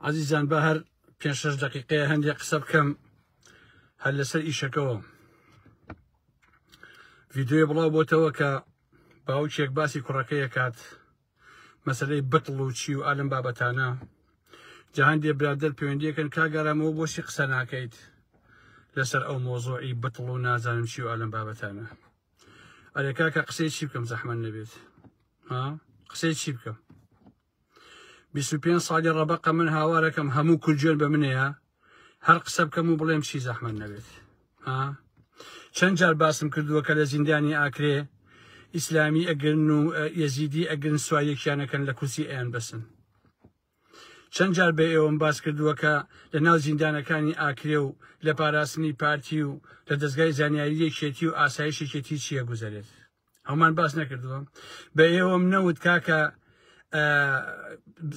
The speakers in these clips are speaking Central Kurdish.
عزیزان با هەر پێ شش دقیقەیە هەندێک قسە بکەم هەر لەسەر ئیشەکەەوە ڤیددیوی بڵاو بۆتەوە کە باوکێک باسی کوڕەکەی کات مەسلەی بتڵ و چی و ئالم بابەتانە جەهاندێ برادەر پەیوەندیەکەن کاگەرامەوە بۆچی قسە ناکەیت لەسەر ئەو مۆزۆعی بتڵ و نازانم چی و ئالم بابەتانە ئەرێ کاکە قسەی چی بکەم زەحمەت نەبێت ها قسەی چی بکەم 25 ساڵی ڕەبەقە من هاوارەکەم هەموو کورجێن بە منەیە هەر قسە بکەم و بڵێم چی زەحمەت نەبێت ها چەند جار باسم کردووە کە لە زیندانی ئاکرێ ئیسلامی ئەگرن و یەزیدی ئەگرن سوایەکیانەکەن لە کورسی ئەیان بەسن چەند جار بە ئێوەم باس کردووە کە لە ناو زیندانەکانی ئاکرێ و لە پاراستنی پارتی و لە دەزگای زانیاری یەکێتی و ئاسایش یەکێتی چییە گوزەرێت ئەومان باس نەکردووە بە ئێوەم نەوت کاکە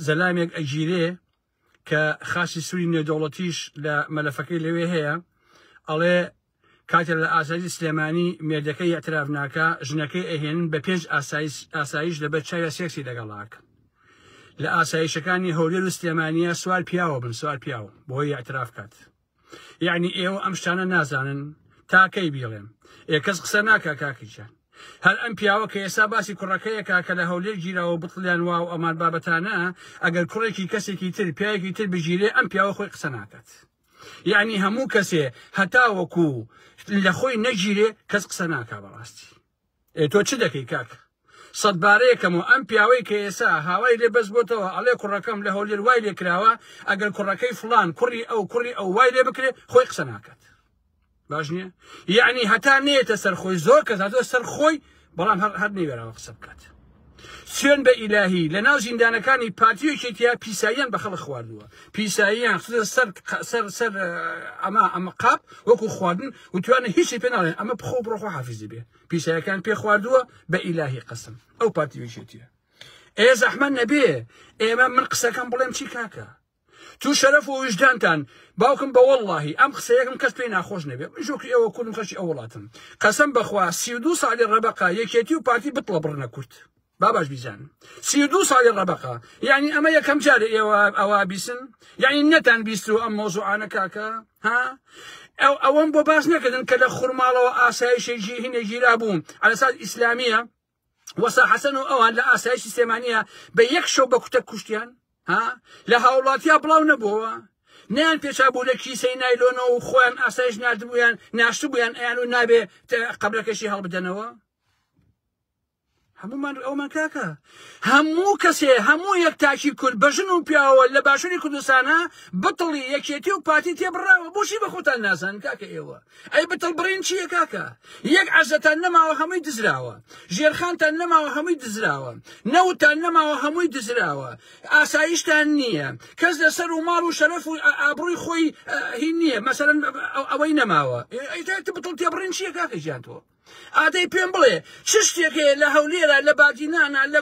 زەلامێک ئەگیرێ کە خاسی سووری نێودەوڵەتیش لە مەلەفەکەی لەوێ هەیە ئەڵێ کاتێ لە ئاسایشی سلێمانی مێردەکەی ئیعتراف ناکا ژنەکەی ئەهێنن بە پێنج ئاسایش لەبەر چاویا سێکسی لەگەڵا ئەکەن لە ئاسایشەکانی هەولێر و سلێمانیە سوار پیاوە بن سوار پیاو بۆی ئیعتراف کات یعنی ئێوە ئەم شتانە نازانن تاکەی بیڵێم ئێ کەس قسە ناکا کاکیجان هەر ئەم پیاوە کە ئێستا باسی کوڕەکەیەکە کە لە هەولێر گیراوە بتڵیان واو ئەمان بابەتانە ئەگەر کوڕێکی کەسێکی تر پیاوێکی تر بگیرێ ئەم پیاوە خۆی قسە ناکات یەعنی هەموو کەسێ هەتاوەکو لە خۆی نەگیرێ کەس قسە ناکا بەڕاستی ئێ تۆ چ دەکەی کاک سەدبارەیەکەم و ئەم پیاوەی کە ئێسا هاوای لێ بەس بۆتەوە ئەڵێ کوڕەکەم لە هەولێر وای لێ کراوە ئەگەر کوڕەکەی فلان کوڕی ئەو کوڕی ئەو وای لێ بکرێ خۆی قسە ناکات باش نییە یعنی هەتا نێتە سەر خۆی زۆر کەس هاتووە سەر خۆی بەڵام هەر هەر نەیوێراوە قسە بکات سوێن بە ئیلاهی لە ناو زیندانەکانی پارتی و یەکێتیا پیساییان بە خەڵک خواردووە پیساییان خستە سەر سەر سەر ئەمە ئەمە قاپ وەکو خواردن و توانە هیچی پێ ناڵێن ئەمە بخۆ بڕۆ خۆ حافیزی بێ پیسایەکان پێ خواردووە بە ئیلاهی قەسم ئەو پارتی و یەکێتیە ئێ زەحمەت نەبێ ئێمە من قسەکەم بڵێم چی کاکە تو شەرەف و ویژدانتان باوکم بە وەڵڵاهی ئەم قسەیەکم کەس پێی ناخۆش نەبێ من ژۆکی ئێوە کوردم خەڵکی ئەو وڵاتم قەسەم بەخوا 32 ساڵی ڕەبەقە یەکێتی و پارتی بتڵە بڕنە کورد با باش بیزانن 32 ساڵی ڕەبەقە یعنی ئەمە یەکەم جارە ئێوە ئەوە بیسن یعنی نەتان بیست و ئەم مۆزوعانە کاکە ها ئەو ئەوەم بۆ باس نەکردن کە لە خورماڵەوە ئاسایشێکی هینێ گیرا بوو ئەلەساس ئیسلامیە وەسا حەسەن و ئەوان لە ئاسایشی سلێمانیە بە یەک شەو بە کوتەک کوشتیان ها لە هاوڵاتیا بڵاو نەبووەوە نیان پێچا بوو لە کیسەی نایلۆنەوە و خۆیان ئاسایش نردبوویان ناشتبوویان ئەیان و نابێ قەبرەکەشی هەڵبدەنەوە هەمومان ئەومان کاکە هەموو کەسێ هەموو یەک تاکی کورد بە ژن و پیاوە لە باشووری کوردستانە بتڵی یەکێتی و پارتی تێبڕاوە بۆچی بە خۆتان نازان کاکە ئێوە ئەی بتڵ بڕین چییە کاکە؟ یەک عەزەتان نەماوە هەمووی دزراوە ژێرخانتان نەماوە هەمووی دزراوە نەوتان نەماوە هەمووی دزراوە ئاسایشتان نییە کەس لەسەر و ماڵ و شەرەف و ئابڕووی خۆی هی نییە مەسەلەن ئەوەی نەماوە ئەی بتڵ تێبڕین چییە کاکە گیان تۆ ئادەی پێم بڵێ چ شتێک هەیە لە هەولێرە لە بادینانە لە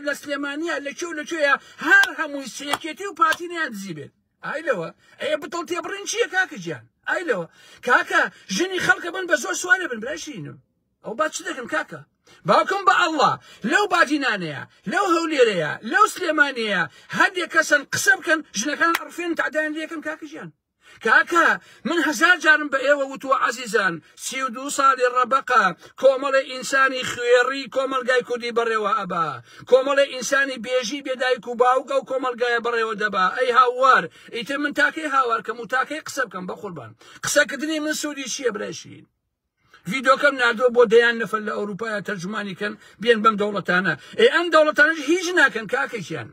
لە سلێمانیە لە کوێ و لە کوێیە هەر هەمووی یەکێتی و پارتی نیان دزی بێت ئای لەوە ئەیە بتڵ تێبڕین چییە کاکە گیان ئای لەوە کاکە ژنی خەڵکە بن بە زۆر سوارێ بن برای شیرینم ئەو با چ دەکەن کاکە باوکم بە ئەڵڵا لەو بادینانەیە لەو هەولێرەیە لەو سلێمانەیە هەندێک کەسن قسە بکەن ژنەکان ئەڕفێن تەعدایان لێکەن کاکە گیان کاکە من هەزار جارم بە ئێوە وتووە عەزیزان 32 ساڵی ڕەبەقە کۆمەڵێ ئینسانی خوێڕی کۆمەڵگای کوردی بەڕێوە ئەبا کۆمەڵێ ئینسانی بێژی بێ دایک و باوک ئەو کۆمەڵگایە بەڕێوە دەبا ئەی هاوار ئیتر من تاکەی هاوار کەم و تاکەی قسە بکەم بەقوربان قسەکردنی من سوودی چییە برای شیرین ڤیدۆکەم ناردووە بۆ دەیان نەفەر لە ئەوروپایا تەرجومانی کەن بێن بەم دەوڵەتانە ئێ ئەم دەوڵەتانەش هیچ ناکەن کاکەکیان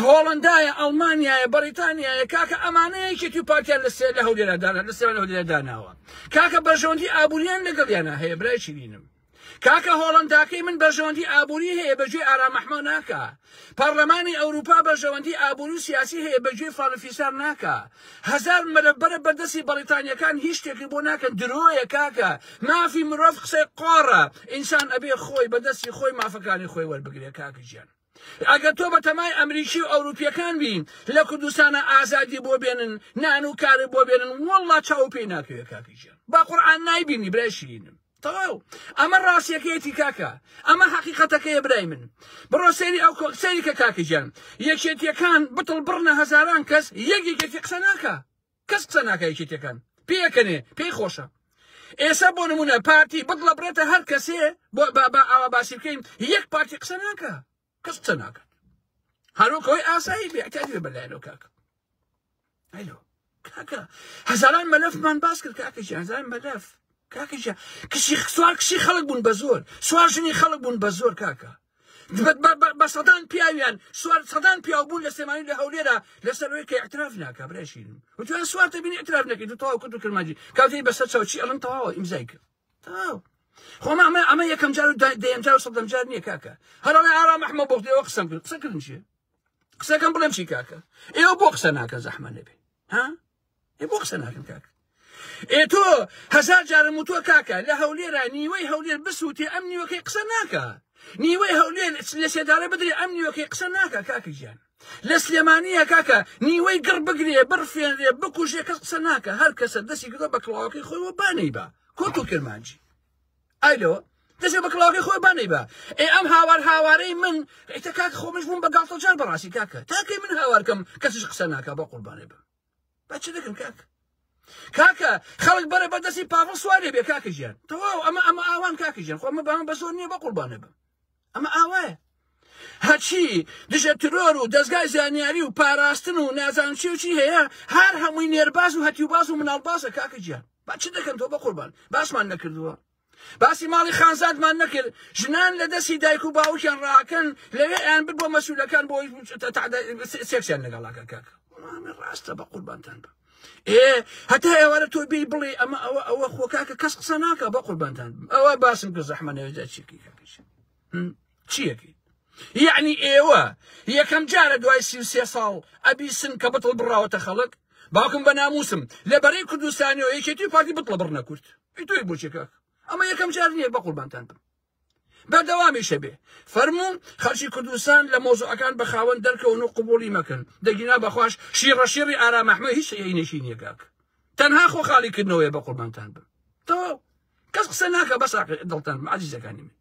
هۆڵندایە ئەڵمانیایە بەریتانیایە کاکە ئەمانە یەکێتی و پارتیان لە سێ لە هەولێرا دانا لە سێ لە هەولێرا داناوە کاکە بەرژەوەندی ئابووریان لەگەڵیانە هەیە برای شیرینم کاکە هۆڵنداکەی من بەرژەوەندی ئابووری هەیە بەگوێی ئارام ئەحمە ناکا پەڕلەمانی ئەوروپا بەرژەوەندی ئابووری و سیاسی هەیە بەگوێی فاڵفیسار ناکا هەزار مەرەبەرە بەردەستی بەڕیتانیەکان هیچ شتێکی بۆ ناکەن درۆیە کاکە مافی مرۆڤ قسەی قۆڕە ئینسان ئەبێ خۆی بەدەستی خۆی مافەکانی خۆی وەربگرێ کاکە گیان ئەگەر تۆ بەتەمای ئەمریکی و ئەوروپیەکان بی لە کوردستانە ئازادی بۆ بێنن نان و کارت بۆ بێنن واللە چاو پێی ناکەوێ کاکە گیان با قورئان نایبینی برای شیرینم. تەواو ئەمە ڕاستیەکەیەتی کاکە ئەمە حەقیقەتەکەیە برای من بڕۆ سەیری ئەو سەیری کە کاکە گیان یەکێتیەکان بتڵ بڕنە هەزاران کەس یەک یەکێتی قسە ناکا کەس قسە ناکا یەکێتیەکان پێکەنێ پێی خۆشە ئێستا بۆ نمونە پارتی بتڵە بڕێتە هەر کەسێ بۆ با ئاوا باسی بکەین یەک پارتی قسە ناکا کەس قسە ناکات هەروەکەوەی ئاسایی بێ اعتیادی بێ بەلایەنەوە کاکە ئەلۆ کاکە هەزاران مەلەفمان باس کرد کاکە گیان هەزاران مەلەف کاکە گیان کچی سوار کچی خەڵک بوون بە زۆر سوار ژنی خەڵک بوون بە زۆر کاکە بە سەدان پیاویان سوار سەدان پیاو بوون لە سلێمانی لە هەولێرە لەسەر ئەوەی کە اعتراف ناکا برای وتیان سوار دەبینی اعتراف نەکەیت و تەواو کرد و کرمانجی کاوتەی بەسەر چاو چی ئەڵم تەواوە ئیمزای کرد تەواو خۆ ئەمە ئەمە یەکەم جار و دەیەم جار و سەدەم جار نییە کاکە هەر ئەڵێ ئارام ئەحمەد بۆ ئێوە قسەم کرد قسەکردن چییە قسەکەم بڵێم چی کاکە ئێوە بۆ قسە ناکەن زەحمە نەبێ ها ئێ بۆ قسە ناکەن کاکە ئێ تۆ هەزار جارم وتووە کاکە لە هەولێرا نیوەی هەولێر بسووتێ ئەم نیوەکەی قسە ناکە نیوەی هەولێر لە سێدارە بدرێ ئەم نیوەکەی قسە ناکە کاکە گیان لە سلێمانیە کاکە نیوەی گڕ بگرێ بڕفێنرێ بکوژێ کەس قسە ناکە هەر کەسە دەستی کردوە بە کڵاوەکەی خۆی و بانەی بە کورت و کرمانجی ئای لەوە دەسێ بە کڵاوەکەی خۆی بانەی بە ئێ ئەم هاوار هاوارەی من ئیتە کاک خۆمش بووم بە گاڵتەجار بەڕاستی کاکە تاکەی من هاوارکەم کەسیش قسە ناکا بە قوربانێ بم بە چ دەکەم کاک کاکە خەڵک بەرە بە دەستی پاڤڵ سوارێ بێ کاکە گیان تەواو ئەمە ئەمە ئاوان کاکە گیان خۆ ئەمە بەمە بە زۆر نییە بە قوربانێ بم ئەمە ئاوایە هەرچی دژە ترۆر و دەزگای زانیاری و پاراستن و نازانم چی و چی هەیە هەر هەمووی نێرباز و هەتیوباز و مناڵبازە کاکە گیان با چ دەکەن تۆ بە قوربان باسمان نەکردووە باسی ماڵی خانزادمان نەکرد ژنان لە دەستی دایک و باوکیان ڕاکەن لەوێ ئەیان برد بۆ مەسوولەکان بۆ سێکسیان لەگەڵاکە کاکە ڕاستە بە قوربانتان بە ئێ هەتا ئێوارە تۆ بێی بڵێ ئەمە ئەوە ئەوە خۆ کاکە کەس قسە ناکە بە قوربانتان ئەوە باسم کرد زەحمە نەوێت چیەکەی کاکەش چیەکەی یعنی ئێوە یەکەم جارە دوای 33 ساڵ ئەبیسن کە بتڵ بڕاوەتە خەڵک باوکم بە ناموسم لە بەرەی کوردستانیەوە یەکێتی و پارتی بتڵە بڕنە کورد ئەی تۆی بۆچی کاک ئەمە یەکەم جار نییە بە قوربانتان بم بەردەوامیشە بێ فەرموو خەڵکی کوردستان لە مۆزوعەکان بە خاوەن دەرکەون و قبوڵی مەکەن دەگینا بەخواش شیڕە شیڕی ئارام ئەحمەد هیچ عینێکی نییە کاک تەنها خۆ خاڵی کردنەوەیە بە قوربانتان بم تەواو کەس قسە ناکە بەس دڵتان بم عەزیزەکانی من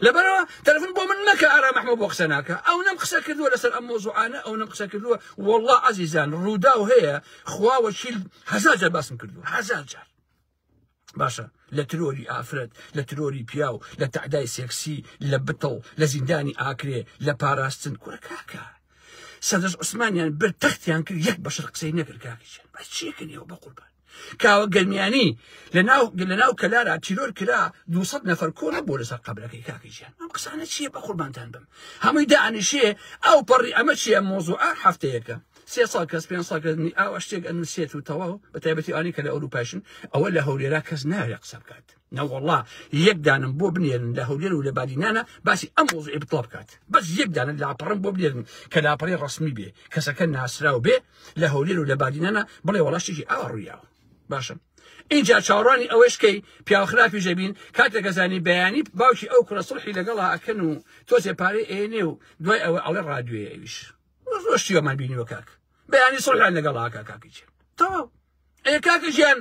لەبەرەوە تەلەفۆن بۆ من مەکە ئارام ئەحمەد بۆ قسە ناکە ئەو نەم قسە کردووە لەسەر ئەم مۆزوعانە ئەو نەم قسە کردووە والله عەزیزان ڕووداو هەیە خوا وەکیل هەزار جار باسم کردووە هەزار جار باشە لە ترۆری ئافرەت لە ترۆری پیاو لە تەعدای سێکسی لە بتڵ لە زیندانی ئاکرێ لە پاراستن کورە کاکە سەدەش عوسمانیان برد تەختیان کرد یەک بەشەر قسەی نەکرد کاکەیان بە چیەکەن ئێوە بە قوربان کاوە گەرمیانی لە ناو کەلارا تیرۆر کرا 200 نەفەر کۆ نەبوو لەسەر قەبرەکەی کاکەیان ئەم قسانە چییە بە قوربانتان بم هەمووی دانیشێ ئەو پەڕی ئەمە چییە مۆزوعە هەفتەیەکە سێ ساڵ کەس پێنج ساڵ کەس ئاوا شتێک ئەنووسێت و تەواو بە تایبەتی ئەوانەی کە لە ئەوروپاشن ئەوە لە هەولێرا کەس ناوێ قسە بکات نەوەڵا یەک دانم بۆ بنێرن لە هەولێر و لە بادینانە باسی ئەم مۆزوعی بتڵە بکات بەس یەک دانە لاپەڕم بۆ بنێرن کە لاپەڕی ڕەسمی بێ کەسەکە ناسراو بێ لە هەولێر و لە بادینانە بڵێ وەڵا شتێکی ئاوا ڕوویاوە باشە اینجا چاوەڕوانی ئەوەش کەی پیاو خراپی ژەبین کاتێک ئەزانی بەیانی باوکی ئەو کوڕە سڵحی لەگەڵا ئەکەن و تۆزێ پارەی ئێنێ و دوای ئەوە ئەڵێ ڕادوێ ئەویش زۆر شتیوەمان بینیوە کاک بەیانی سڵحیان لەگەڵ ئاکا کاکی چێ تەواو ئێ کاکە گیان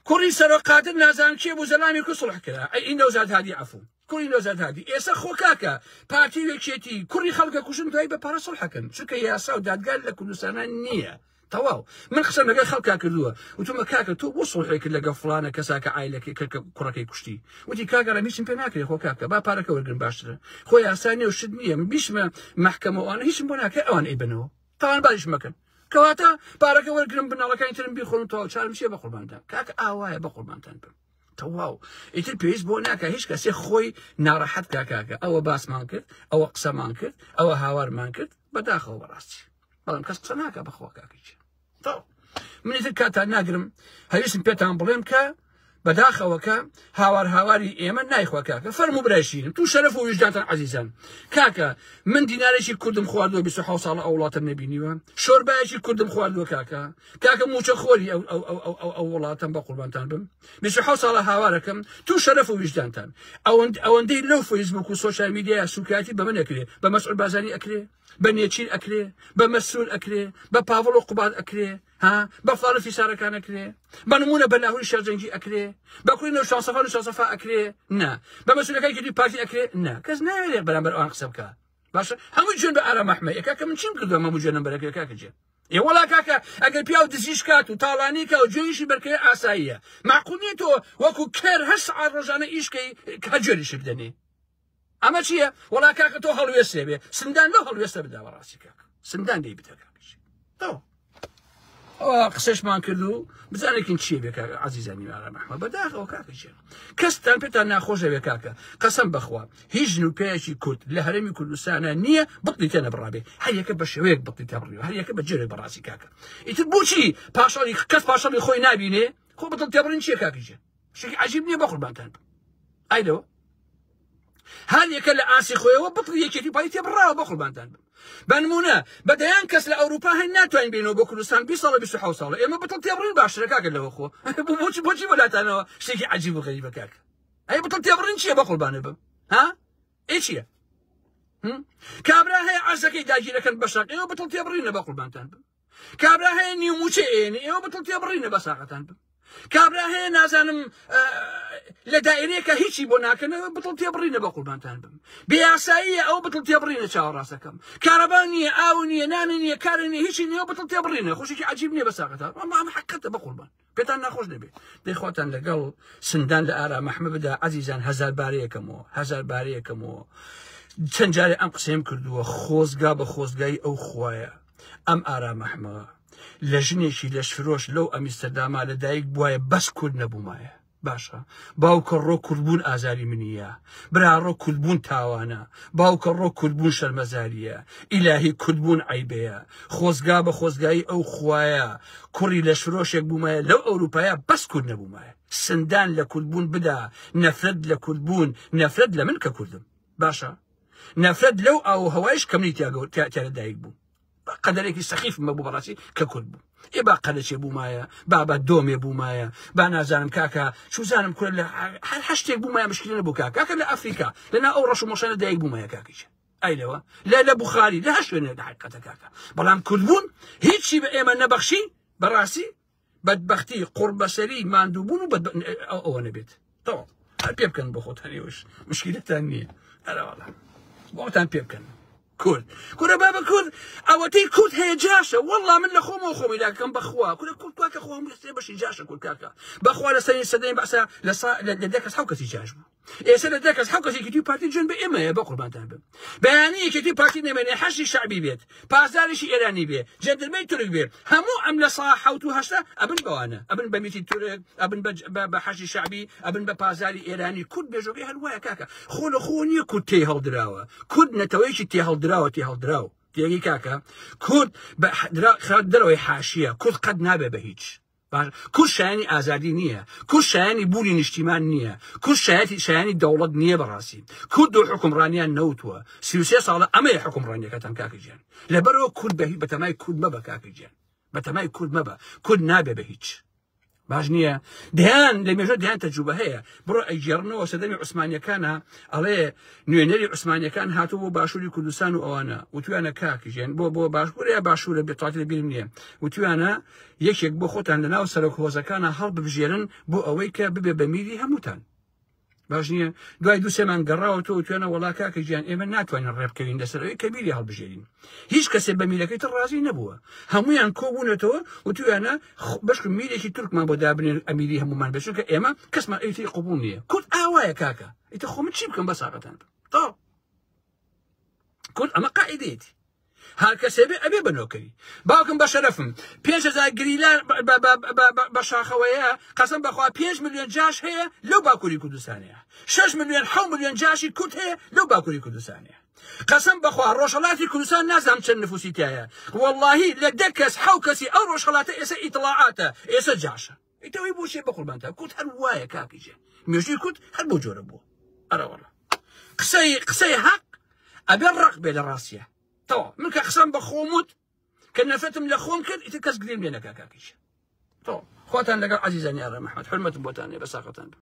کوڕی سەرۆک قادر نازانم کێ بوو زەلامی کو سڵح کرا ئەی ئین نەوزاد هادی عەفو کوڕی نەوزاد هادی ئێستا خۆ کاکە پارتی و یەکێتی کوڕی خەڵکە کوژن دوای بە پارە سڵحەکەن چونکە یاسا و دادگا لە کوردستانە نییە تەواو من قسەم لەگەڵ خەڵکا کردووە وتومە کاکە تۆ بۆ سڵحێ کرد لەگەڵ فڵانە کەسا کە عایلەکەی کە کوڕەکەی کوشتی وتی کاکە ڕەم هیچم پێ ناکرێ خۆ کاکە با پارەکە وەرگرم باشترە خۆ یاسا نییە و شت نییە من بیشمە مەحکەمە و ئەوانە هیچم بۆ ناکرێ ئەوان ئەیبەنەوە تاوانباریش مەکەن کەواتە پارەکە وەرگرم بناڵەکانی ترم بیخۆن و تەواو چارم چییە بە قوربانتان کاکە ئاوایە بە قوربانتان بم تەواو ئیتر پێویست بۆ ناکە هیچ کەسێ خۆی ناڕەحەت کا کاکە ئەوە باسمان کرد ئەوە قسەمان کرد ئەوە هاوارمان کرد بەداخەوە بەڕاستی بەڵام کەس قسە ناکە بەخوا کاکە گیان تەواو من ئیتر کاتان ناگرم هەویستم پێتان بڵێم کە بەداخەوە کە هاوار هاواری ئێمە نایخوا کاکە فەرموو برای شیرم تو شەرەف و ویژدانتان عەزیزان کاکە من دینارێکی کوردم خواردووە 27 ساڵە ئەو وڵاتەم نەبینیوە شۆربایەکی کوردم خواردووە کاکە کاکە موچە خۆری ئەو ئەو ئەو ئەو ئەو ئەو وڵاتەم بە قوربانتان بم 27 ساڵە هاوارەکەم تو شەرەف و ویژدانتان ئەوەند ئەوەندەی لەو فەیسبوک و سۆشیال میدیا سوکایەتی بە من ئەکرێ بە مەسعود بارزانی ئەکرێ. بە نێچیر ئەکرێ؟ بە مەسرور ئەکرێ؟ بە پاڤڵ و قوباد ئەکرێ؟ ها بە فڵان و فیسارەکان ئەکرێ؟ بە نمونە بە لاهوری شێخ جەنگی ئەکرێ؟ بە کوڕی نەوشیروان سەفا نەوشیروان سەفا ئەکرێ؟ نا. بە مەسئولەکانی یەکێتی پارتی ئەکرێ؟ نا. کەس ناوێرێ بەرامبەر ئەوان قسە بکا. باشە هەموو جوێن بە ئارام ئەحمەد ئێ کاکە من چیم کردووە هەموو جوێنم بەرەکرێ کاکە جێ ئێ وەڵا کاکە ئەگەر پیاو دزیش کات و تاڵانی کا و جوێنیشی بەرکەوێ ئاساییە معقول نییە تۆ وەکو کەر هەشت سەعات ڕۆژانە ئیش کەی کە جوێنیشی بدەنێ ئەمە چییە وەڵا کاکە تۆ هەڵوێستێ بێ سندان لەو هەڵوێستە بدا بەڕاستی کاکە سندان لێی بدە کاکە تەواو ئەوە قسەشمان کرد و بزانێکین چیە بێ کاکە عەزیزانی ئارام ئەحمەد بەداخەوە کاکە چیە کەستان پێتان ناخۆشە بێ کاکە قەسەم بەخوا هیچ ژن و پیاوێکی کورد لە هەرێمی کوردستانە نییە بطلی تێ نەبڕابێ هەر یەکە بە شێوەیەک بطلی تێ بڕیوە هەر یەکە بە جۆرێک بەڕاستی کاکە ئیتر بۆچی پاشەڵی کەس پاشەڵی خۆی نابینێ خۆ بطل تێبڕین چیە کاکە گیان شتێکی عجیب نییە بە قوربانتان بم ئای لەوە هەر یەکە لە ئاسی خۆیەوە بطڵی یەکێتی پارتی تێبڕاوە بە قوربانتان بم بە نمونە بە دەیان کەس لە ئەوروپا هەن ناتوانین بینەوە بۆ کوردستان 20 ساڵە 27 ساڵە ئێمە بطڵ تێبڕین باشترە کاکە لەوە خۆ بۆچی بۆچی بەلاتانەوە شتێکی عجیب و غەریبە کاکە ئەی بطڵ تێبڕین چییە بە قوربانە بم ها ئێ چییە کابرا هەیە عەرزەکەی داگیرەکەن بەشەق ئێوە بطڵ تێبڕینە بە قوربانتان بم کابرا هەیە نیو موچە ئێنێ ئێوە بتڵ تێبڕینە بە ساقەتان بم کابرا هەیە نازانم لە دایرەیەکە هیچی بۆ ناکەنەوە بتڵ تێبڕینە بە قوربانتان بم بێیاساییە ئەو بتڵ تێبڕینە چاوەڕاستەکەم کارەبا نییە ئاو نییە نان نییە کار نییە هیچی نییە بتڵ تێبڕینە خۆشێکی عجیب نییە بە ساقەتان ئەمە ئەمە حەقەتە بە قوربان پێتان ناخۆش نەبێ دەی خواتان لەگەڵ سندان لە ئارام ئەحمە بدا عەزیزان هەزار بارەیەکەمەوە هەزار بارەیەکەمەوە چەند جارێ ئەم قسەیم کردووە خۆزگا بە خۆزگای ئەو خوایە ئەم ئارام ئەحمە لە ژنێکی لەشفرۆش لەو ئەمیستەرداما لە دایک بواە بەس کورد نەبوومایە باشە باوکە ڕۆ کوردبوون ئازاری منیە براڕۆ کوردبوون تاوانە باوکە ڕۆ کوردبوون شەرمەزاریە ئیلاهی کوردبوون عەیبەیە خۆزگا بە خۆزگایی ئەو خوایە کوڕی لەشفرۆشێک بوومایە لەو ئەوروپایە بەس کورد نەبوومایە سندان لە کوردبوون بدا نەفرەت لە کوردبوون نەفرەت لە من کە کوردم باشە نەفرەت لەو ئاو و هەوایش کە منی تیا لە دایک بووم قەدەرێکی سەخیفم بەبوو بەڕاستی کە کورد بوو ئێ با قەلەچێ بوومایە با بە دۆمێ بوومایە با نازانم کاکە چوزانم کورە لە هەر هەشتێک بوومایە مشکلە نەبوو کاکە کاکە لە ئەفریکا لەنا ئەو ڕەش و مەشانە دایک بوومایە کاکەیچە ئەی لەوە لە لە بوخاری لە هەر شوێنێک لە حەقیقەتە کاکە بەڵام کوردبوون هیچی بە ئێمە نەبەخشی بەڕاستی بەدبەختی قوڕبەسەری ماندووبوون و ئەوە نەبێت تەواو هەر پێ بکەن بۆ خۆتان ئێوەش مشکلەتان نییە ئەرەوەڵا بۆتان پێ بکەن کورد کورە بابە کورد ئەوەتەی کورد هەیە جاشە والله من لە خۆمەوە خۆمی لاکەم بەخوا کورە کورد کاکە خۆم لەسێ بەشی جاشە کورد کاکە بەخوا لە سەری سەدەی بەسە لە سا لە دە کەس حەو کەسی جاش بوو ئێستا لە دە کەس حەو کەسی یەکێتی پارتی جوێن بە ئێمەیە بە قوربانتان بم بەیانی یەکێتی پارتی نەمێنێ حەشی شەعبی بێت پاسدارێکی ئێرانی بێ جەندرمەی تورک بێ هەموو ئەم لە سا حەوت و هەشتا ئەبن بەوانە ئەبن بە میتی تورک ئەبن بە حەشی شەعبی ئەبن بە پاسداری ئێرانی کورد بێژۆکەی هەر وایە کاکە خۆ لە خۆ نییە کورد تێ هەڵدراوە کورد نەتەوەیەکی تێ هەڵدراوە تێ هەڵدراو تێگەی کاکە کورد بە دەرەوەی حاشیە کورد قەت نابێ بە هیچ باش کورد شایانی ئازادی نییە کورد شایانی بوونی نیشتیمان نییە کورد شایەتی شایانی دەوڵەت نییە بەڕاستی کورد و حکومڕانیان نەوتووە 33 ساڵە ئەمەیە حکومڕانیەکەتان کاکە گیان لەبەرەوە کورد بە بەتەمای کورد مەبە کاکە گیان بەتەمای کورد مەبە کورد نابێ بە هیچ باش نییە دەیان لە مێژە دەیان تەجروبە هەیە بڕۆ ئەیگێڕنەوە سەردەمی عوسمانیەکانە ئەڵێ نوێنەری عوسمانیەکان هاتوو بۆ باشووری کوردستان و ئەوانە وتویانە کاکژێن بۆ بۆ باشوورە یا باشوورە بێتاتی لە بیرم نییە وتویانە یەکێک بۆ خۆتان لەناو سەرۆک هۆزەکانە هەڵببژێرن بۆ ئەوەی کە ببێ بە میری هەمووتان باش نییە دوای دوو سێمان گەڕاوە تۆ توێنە وەڵا کاکە گیان ئێمە ناتوانین ڕێبکەوین لەسەر ئەوەی کە میری هەڵبژێرین هیچ کەسێ بە میرەکەی تر ڕازی نەبووە هەمویان کۆبوونەتەوە و تویانە بەشک میرێکی تورکمان بۆ دابنێن ئەمیری هەمومان بێت چونکە ئێمە کەسمان ئەوی تری قبوڵ نییە کورد ئاوایە کاکە ئیتر خۆ من چی بکەم بە ساقەتان تا کورد ئەمە قاعدەیەتی هەر کەسێ بێ ئەبێ بە نۆکەری باوکم بە شەرەفم 5000 گریلا بە شاخەوەیە قەسم بەخوا 5 میلیۆن جاش هەیە لەو باکووری کوردستانەیە 6 میلیۆن 7 میلیۆن جاشی کورد هەیە لەو باکووری کوردستانەیە قەسم بەخوا ڕۆژهەڵاتی کوردستان نازانم چەند نفوسی تایە واللهی لە دە کەس حەو کەسی ئەو ڕۆژهەڵاتە ئێستا ئیتڵاعاتە ئێستا جاشە ئیتەوەی بۆچێ بە قوربانتا کورد هەر وایە کاکی جێ مێژووی کورد هەر بۆ جۆرە بووە ئەرەوەڵا قسەی قسەی حەق ئەبێ ڕق بێ لە ڕاستیە تەواو من کە قسەم بە خۆم وت کە نەفرەتم لە خۆم کرد ئیتر کەس گرێم لێ نەکا کاکیش تەواو خواتان لەگەڵ عەزیزانی ئارام ئەحمەد حورمەتم بۆتان هەیە بە ساقەتان بم.